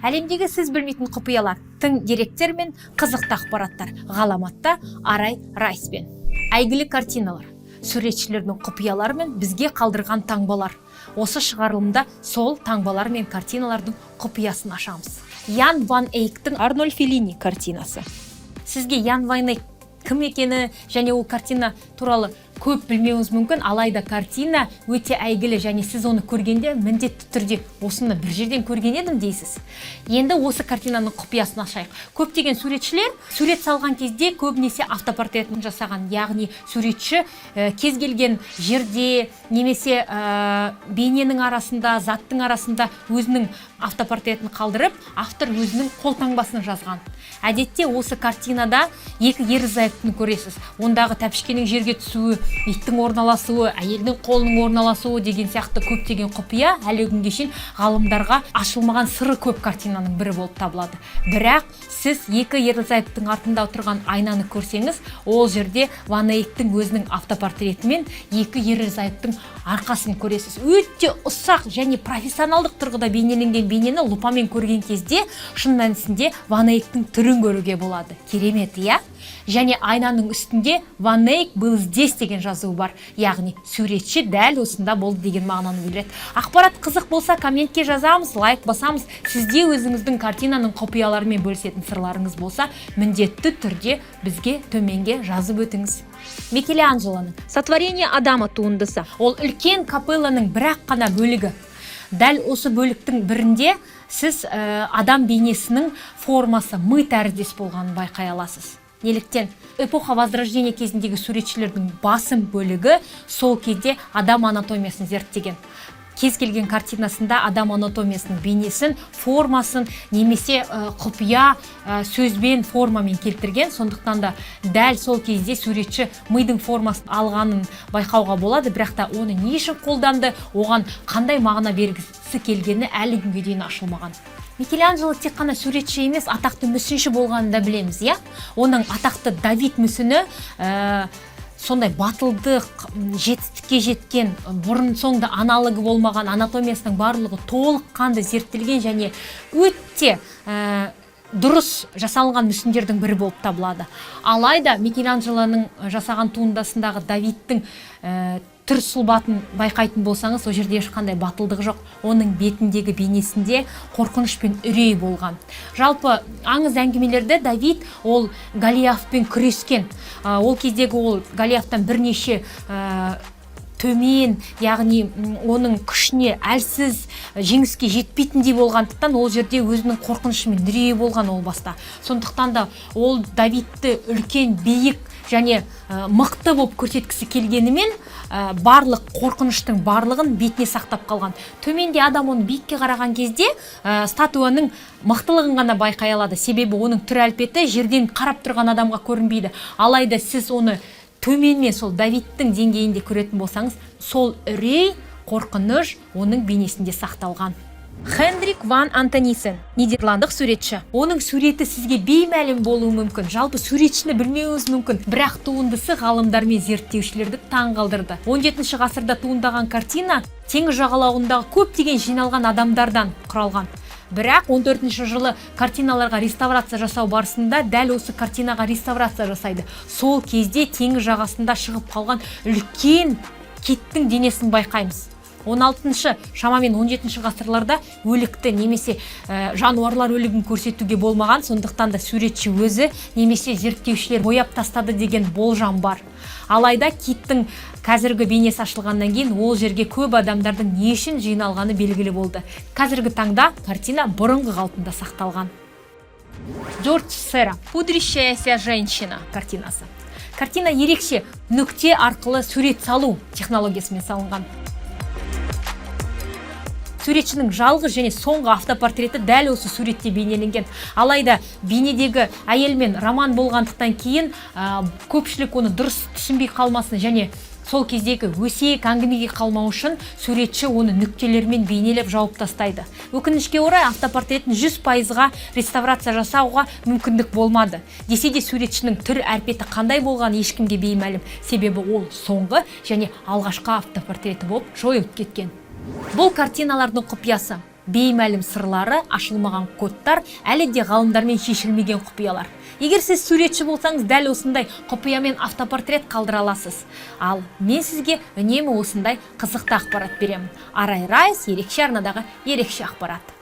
Әлемдегі сіз білмейтін құпиялар, тың деректер мен қызықты ақпараттар ғаламатта Арай Райспен. Әйгілі картиналар, суретшілердің құпиялары мен бізге қалдырған таңбалар. Осы шығарылымда сол таңбалар мен картиналардың құпиясын ашамыз. Ян ван Эйктің «Арнольфеллини» картинасы. Сізге Ян ван Эйк кім екені және ол картина туралы көп білмеуіңіз мүмкін. Алайда картина өте әйгілі және сіз оны көргенде міндетті түрде «Осыны бір жерден көрген едім» дейсіз. Енді осы картинаның құпиясын ашайық. Көптеген суретшілер сурет салған кезде көбінесе автопортретін жасаған, яғни суретші кез келген жерде немесе бейненің арасында, заттың арасында өзінің автопортретін қалдырып, автор өзінің қолтаңбасын жазған. Әдетте осы картинада екі ерлі зайыптыны көресіз. Ондағы тәпішкенің жерге түсуі, иттің орналасуы, әйелдің қолының орналасуы деген сияқты көптеген құпия әлі күнге шейін ғалымдарға ашылмаған, сыры көп картинаның бірі болып табылады. Бірақ сіз екі ерлі зайыптың артында тұрған айнаны көрсеңіз, ол жерде Ван Эйктің өзінің автопортреті мен екі ерлі зайыптың арқасын көресіз. Өте ұсақ және профессионалдық тұрғыда бейнеленген бейнені лупамен көрген кезде шын мәнісінде Ван Эйктің түрін көруге болады. Керемет, иә? Және айнаның үстінде «Ван Эйк был здесь» деген жазуы бар, яғни суретші дәл осында болды деген мағынаны білдіреді. Ақпарат қызық болса, комментке жазамыз, лайк басамыз. Сізде өзіңіздің картинаның құпияларымен бөлісетін сырларыңыз болса, міндетті түрде бізге төменге жазып өтіңіз. Микеланджелоның «Сотворение Адама» туындысы. Ол үлкен капелланың бір-ақ қана бөлігі. Дәл осы бөліктің бірінде сіз адам бейнесінің формасы ми тәріздес болғанын байқай аласыз. Неліктен? Эпоха Возрождения кезіндегі суретшілердің басым бөлігі сол кезде адам анатомиясын зерттеген. Кез келген картинасында адам анатомиясының бейнесін, формасын немесе құпия сөзбен, формамен келтірген. Сондықтан да дәл сол кезде суретші мидың формасын алғанын байқауға болады. Бірақ та оны не үшін қолданды, оған қандай мағына бергісі келгені әлі күнге дейін ашылмаған. Микеланджело тек қана суретші емес, атақты мүсінші болғанын да білеміз, иә. Оның атақты Давид мүсіні сондай батылдық, жетістікке жеткен, бұрын соңды аналогы болмаған, анатомиясының барлығы толыққанды зерттелген және өте дұрыс жасалынған мүсіндердің бірі болып табылады. Алайда Микеланджелоның жасаған туындысындағы Давидтің түр сұлбатын байқайтын болсаңыз, ол жерде ешқандай батылдық жоқ. Оның бетіндегі бейнесінде қорқыныш пен үрей болған. Жалпы, аңыз әңгімелерде Давид ол Голиафпен күрескен. Ол кездегі ол Голиафтан бірнеше төмен, яғни оның күшіне әлсіз, жеңіске жетпейтіндей болғандықтан, ол жерде өзінің қорқынышы мен үрейі болған ол баста. Сондықтан да ол Давидті үлкен, биік және мықты болып көрсеткісі келгенімен, барлық қорқыныштың барлығын бетіне сақтап қалған. Төменде адам оны биікке қараған кезде статуяның мықтылығын ғана байқай алады, себебі оның түр әлпеті жерден қарап тұрған адамға көрінбейді. Алайда сіз оны төменмен, сол Давидтің деңгейінде көретін болсаңыз, сол үрей, қорқыныш оның бейнесінде сақталған. Хендрик ван Антонисен, нидерландық суретші. Оның суреті сізге беймәлім болуы мүмкін, жалпы суретшіні білмеуіңіз мүмкін, бірақ туындысы ғалымдар мен зерттеушілерді таң қалдырды. 17 ғасырда туындаған картина теңіз жағалауындағы көптеген жиналған адамдардан құралған. Бірақ 14 жылы картиналарға реставрация жасау барысында дәл осы картинаға реставрация жасайды. Сол кезде теңіз жағасында шығып қалған үлкен киттің денесін байқаймыз. 16, шамамен 17 ғасырларда өлікті немесе жануарлар өлігін көрсетуге болмаған. Сондықтан да суретші өзі немесе зерттеушілер бояп тастады деген болжам бар. Алайда киттің қазіргі бейнесі ашылғаннан кейін ол жерге көп адамдардың не үшін жиналғаны белгілі болды. Қазіргі таңда картина бұрынғы қалпында сақталған. Джордж Сера «Пудрящаяся женщина» картинасы. Картина ерекше нүкте арқылы сурет салу технологиясымен салынған. Суретшінің жалғыз және соңғы автопортреті дәл осы суретте бейнеленген. Алайда бейнедегі әйелмен роман болғандықтан кейін көпшілік оны дұрыс түсінбей қалмасын және сол кездегі өсек әңгімеге қалмау үшін суретші оны нүктелермен бейнелеп жауып тастайды. Өкінішке орай, автопортретін 100%-ға реставрация жасауға мүмкіндік болмады. Десе де, суретшінің түр әлпеті қандай болғаны ешкімге беймәлім, себебі ол соңғы және алғашқы автопортреті болып жойылып кеткен. Бұл картиналардың құпиясы. Беймәлім сырлары, ашылмаған кодтар, әлі де ғалымдармен шешілмеген құпиялар. Егер сіз суретші болсаңыз, дәл осындай құпиямен автопортрет қалдыра аласыз. Ал мен сізге үнемі осындай қызықты ақпарат беремін. Арай Райс, ерекше арнадағы ерекше ақпарат.